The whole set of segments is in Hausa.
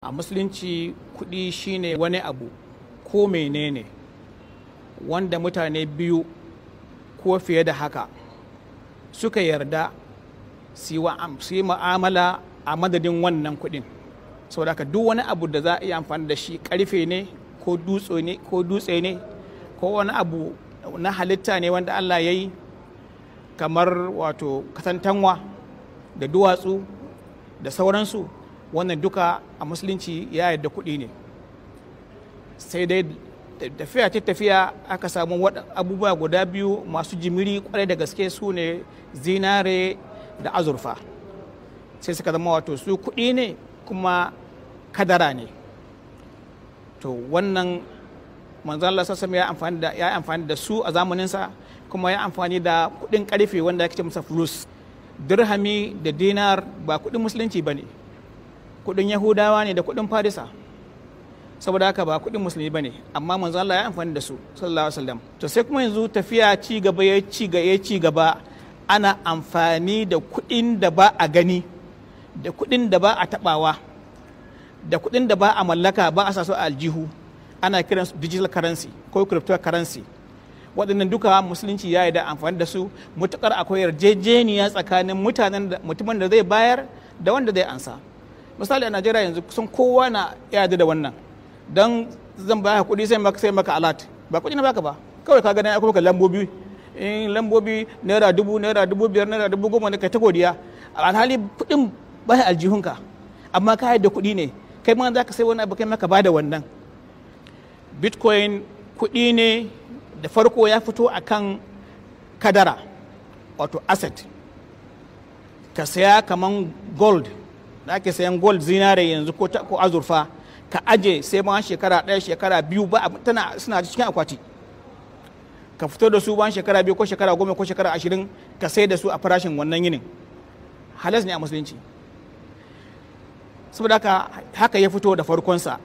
A musulunci kuɗi shine wani abu ko menene wanda mutane biyu ko fiye da haka suka yarda su yi ma'amala a madadin wannan kuɗin. Saboda haka duk wani abu da za a iya amfani da shi, karfe ne ko dutse ne ko wani abu na halitta ne wanda Allah ya yi, kamar wato katantanwa da duwatsu da sauransu, wannan duka a musulunci ya yarda kuɗi ne. Sai dai tafiya ta tafiya aka samu abubuwa guda biyu masu jimiri kwarai da gaske, su ne zinare da azurfa. Sai suka zama wato su kuɗi ne kuma kadara ne. To wannan manzon Allah sallallahu alaihi ya amfani da su a zamaninsa, kuma ya amfani da kuɗin ƙarfe wanda ake ce masa fulus. Dirhami da dinar ba kuɗin musulunci ba ne, kuɗin Yahudawa ne da kuɗin Farisa. Saboda haka ba kuɗin musulmi ba ne, amma manzon Allah ya amfani da su sallallahu alaihi wasallam. To sai kuma yanzu tafiya ci gaba ya ci gaba, ana amfani da kuɗin da ba a gani, da kuɗin da ba a taɓawa, da kuɗin da ba a mallaka, ba a sa su a aljihu, ana kiransu digital currency ko cryptocurrency. Waɗannan duka musulunci ya yi da amfani da su mutukar akwai yarjejeniya tsakanin mutumin da zai bayar da wanda zai ansa. Misali a Najeriya yanzu kusan kowa na yarda da wannan. Don zan baka kuɗi sai maka alert, ba kuɗi na baka ba, kawai ka gani akwai maka lambobi, in lambobi naira 1000, naira 5000, naira 10,000 ne, kai ta godiya. Alhali kuɗin baya aljihunka, amma ka yarda kuɗi ne, kai ma za ka sai wani abu, kai maka bada wannan. Bitcoin kuɗi ne da farko ya fito akan kadara, wato asset. Ka saya kaman gold da ake sayan gold, zinare yanzu ko azurfa, ka aje sai bayan shekara 1, shekara 2 ba tana suna cikin akwati, ka fito da su bayan shekara 2 ko shekara 10 ko shekara 20, ka sai da su a farashin wannan yinin. Halas ne a musulunci. Saboda haka ya fito da farkonsa,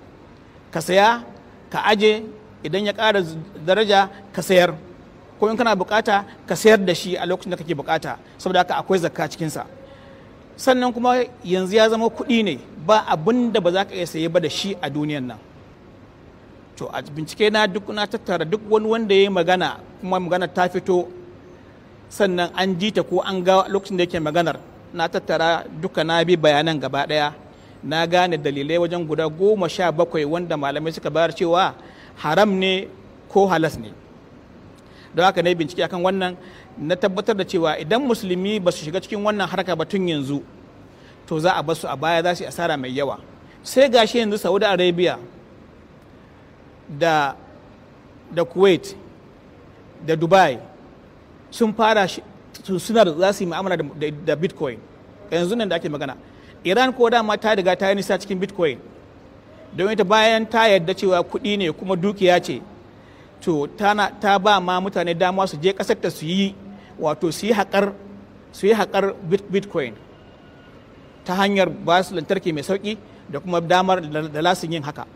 ka saya ka aje, idan ya ƙara daraja ka sayar, ko in kana bukata ka sayar da shi a lokacin da kake bukata. Saboda haka akwai zakka cikinsa. Sannan kuma yanzu ya zama kuɗi ne, ba abin da ba za ka iya saye ba da shi a duniyan nan. To a bincike na duk na tattara duk wani wanda ya yi magana kuma magana ta fito, sannan an ji ta ko an ga lokacin da yake maganar, na tattara duka, na bi bayanan gaba ɗaya, na gane dalilai wajen guda 17 wanda malamai suka bayar cewa haram ne ko halas ne. Don haka na yi bincike akan wannan, na tabbatar da cewa idan musulmi ba su shiga cikin wannan harka ba tun yanzu, to za a bar su a baya, za su yi asara mai yawa. Sai gashi yanzu Saudi Arabia da Kuwait da Dubai sun fara suna da za su yi mu'amala da Bitcoin yanzu nan da ake magana. Iran ko dama ta riga ta yi nisa cikin Bitcoin, don ita bayan ta yarda cewa kuɗi ne kuma dukiya ce, to ta ba ma mutane dama su je ƙasar ta su yi wato su yi haƙar Bitcoin ta hanyar ba su lantarki mai sauƙi da kuma damar da lasin yin haka.